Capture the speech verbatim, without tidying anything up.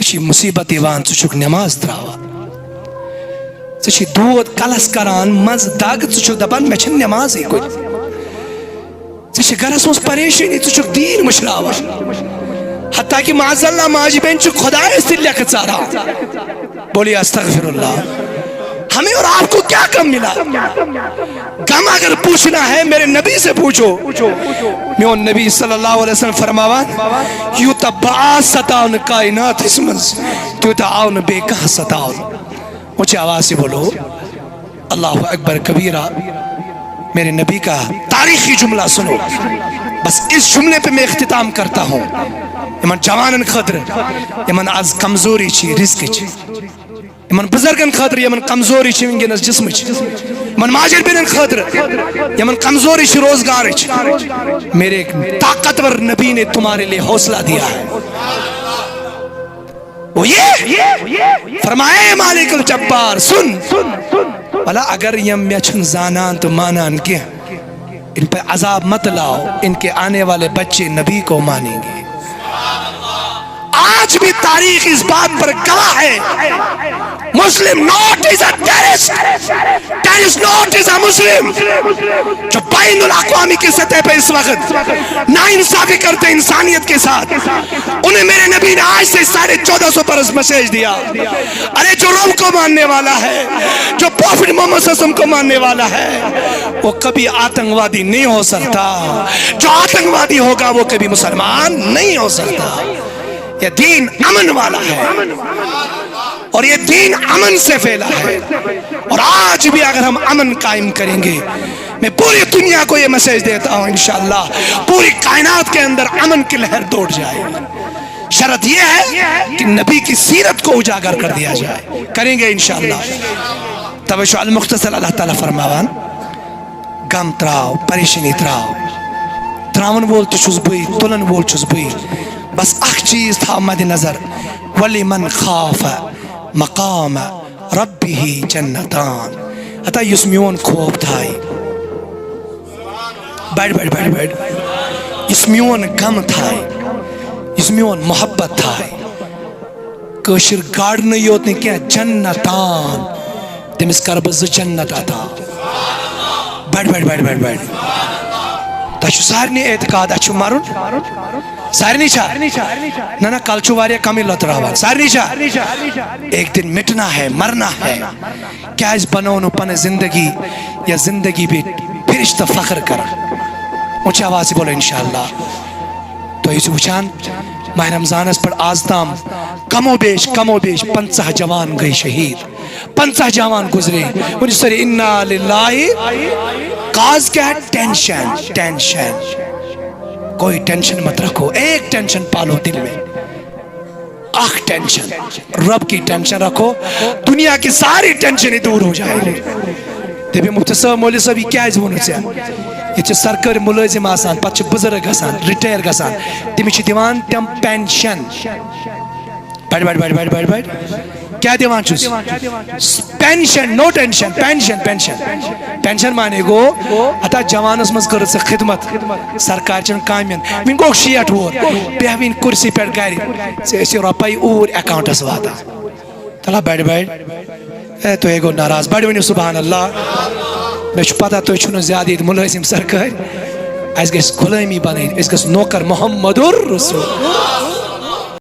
چھِ مصیبت یِوان، ژٕ چھُکھ نٮ۪ماز ترٛاوان۔ ژٕ چھِ دود کلس کران، منٛزٕ دگ، ژٕ چھُکھ دپان، مےٚ چھَنہٕ نٮ۪مازٕے کُنہِ۔ ژٕ چھِ گرس منٛز پریشٲنی، ژٕ چھُکھ دیٖن مٔشراوان۔ حتیٰ کہ معاذ اللہ ماجہِ بیٚنہِ چھِ خۄدایس تہِ لیٚکھٕ ژاران۔ بولیے استغفر اللہ۔ ہمیں اور آپ کو کیا کم ملا؟ غم اگر پوچھنا ہے، میرے نبی سے پوچھو۔ میون نبی صلی اللہ علیہ وسلم فرماوان، یوٗتاہ بہٕ آس ستاونہٕ کائناتس منٛز، تیوٗتاہ آو نہٕ بیٚیہِ کانٛہہ ستاونہٕ۔ اونچی آواز سے بولو، اللہ اکبر کبیرہ۔ میرے نبی کا تاریخی جملہ سنو، بس اس جملے پہ میں اختتام کرتا ہوں۔ یمن جوانن خٲطرٕ، یمن از کمزوری چھ رزقٕچ، یمن بزرگن خٲطرٕ، یمن کمزوری چھ ونکیٚنس جسمٕچ، یمن ماجر بیٚنٮ۪ن خٲطرٕ، یمن کمزوری چھ روزگارٕچ، میرے طاقتور نبی نے تمہارے لیے حوصلہ دیا ہے۔ وہ یہ فرمائے، مالک الجبار، سن، بھلا اگر یم مےٚ چھُنہٕ زانان تہٕ مانان کینٛہہ، ان پہ عذاب مت لاؤ، ان کے آنے والے بچے نبی کو مانیں گے۔ آج بھی تاریخ اس بات پر گواہ ہے، Muslim not is a terrorist, terrorist not is a Muslim. جو بین الاقوامی کی سطح پہ اس وقت ناانصافی کرتے انسانیت کے ساتھ، انہیں میرے نبی نے آج سے ساڑھے چودہ سو برس میسج دیا۔ ارے، جو رب کو ماننے والا ہے، جو پروفٹ محمد صلی اللہ علیہ وسلم کو ماننے والا ہے، وہ کبھی آتنکوادی نہیں ہو سکتا۔ جو آتنکوادی ہوگا، وہ کبھی مسلمان نہیں ہو سکتا۔ یہ دین امن والا ہے اور یہ دین امن سے پھیلا ہے۔ اور آج بھی اگر ہم امن قائم کریں گے، میں پوری دنیا کو یہ میسج دیتا ہوں، انشاءاللہ پوری کائنات کے اندر امن کی لہر دوڑ جائے۔ شرط یہ ہے کہ نبی کی سیرت کو اجاگر کر دیا جائے۔ کریں گے انشاءاللہ۔ توجہ المختصر، اللہ تعالیٰ فرماوان، غم تراو، پریشانی تراو، تراون وول تہِ چھُس بٕے، تُلن وول چھُس بٕے۔ بس اکھ چیز تھاو مد نظر، ولمن خاف مقام ربہ جنتان۔ ہتا یُس میون خوف تھایہِ، بڑ بڑ بڑ بڑ، یُس میون غم تھایہِ، یُس میون محبت تھایہِ، کٲشِر گاڑنہٕ یوت نہٕ کینٛہہ، جنتان۔ تٔمِس کَرٕ بہٕ زٕ جنت عطا۔ بڑ بڑ بڑ بڑ بڑ۔ تۄہہِ چھُ سارنٕے اعتقاد اَسہِ چھُ مَرُن؟ سارنٕے چھا؟ نہ نہ، کَلہٕ چھُ واریاہ کَمٕے لۄتراوان۔ سارنٕے چھا؟ ایک دن مٹنا ہے، مرنا ہے۔ کیٛازِ بنوو نہٕ پنٕنۍ زندگی یا زندگی بیٚیہِ فرشتہٕ فخر کران؟ اونچی آواز سے بولو انشاءاللہ۔ تُہۍ ٲسِو وٕچھان، ماہ رمضانس پٮ۪ٹھ آز تام کم و بیش، کم و بیش پنژاہ جوان گٔے شہید، پنژاہ جوان گزرے۔ وۄنۍ چھِ سٲری انا للہ۔ کاز کیا ہے؟ Tension, tension. کوئی ٹینشن مت رکھو، ایک ٹینشن پالو دل میں، اکھ ٹینشن، رب کی ٹینشن رکھو، دنیا کی ساری ٹینشنیں دور ہو جائیں گی۔ دٔپِو، مفتی صٲب، مولوی صٲب، یہِ کیٛازِ ووٚنُتھ ژےٚ؟ ییٚتہِ چھِ سرکٲرۍ مُلٲزِم آسان، پتہٕ چھِ بُزرگ گژھان، رِٹایَر گژھان، تٔمِس چھِ دِوان تِم پینشن۔ بڑ بڑ بڑ بڑ بڑ بڑ۔ کیٛاہ دِوان چھُس؟ Pension, no tension, pension, pension. Pension معنی گوٚو، ہتا جوانس منٛز کٔرٕتھ ژےٚ خدمت، سرکار چٮ۪ن کامٮ۪ن، وۄنۍ گوٚو شیٹھ وُہُر، بیٚہہ وۄنۍ کُرسی پٮ۪ٹھ گرِ، ژےٚ ٲسی رۄپے اوٗرۍ اکاونٹس واتان۔ تلہ بڑِ بڑِ۔ اے، تُہۍ ہے گوٚو ناراض۔ بڑِ ؤنِو سبحان اللہ۔ مےٚ چھُ پتہ تُہۍ چھِو نہٕ زیادٕ ییٚتہِ مُلٲزِم سرکٲرۍ۔ اَسہِ گژھِ غلٲمی بنٕنۍ، أسۍ گژھِ نوکر محمد الرسول۔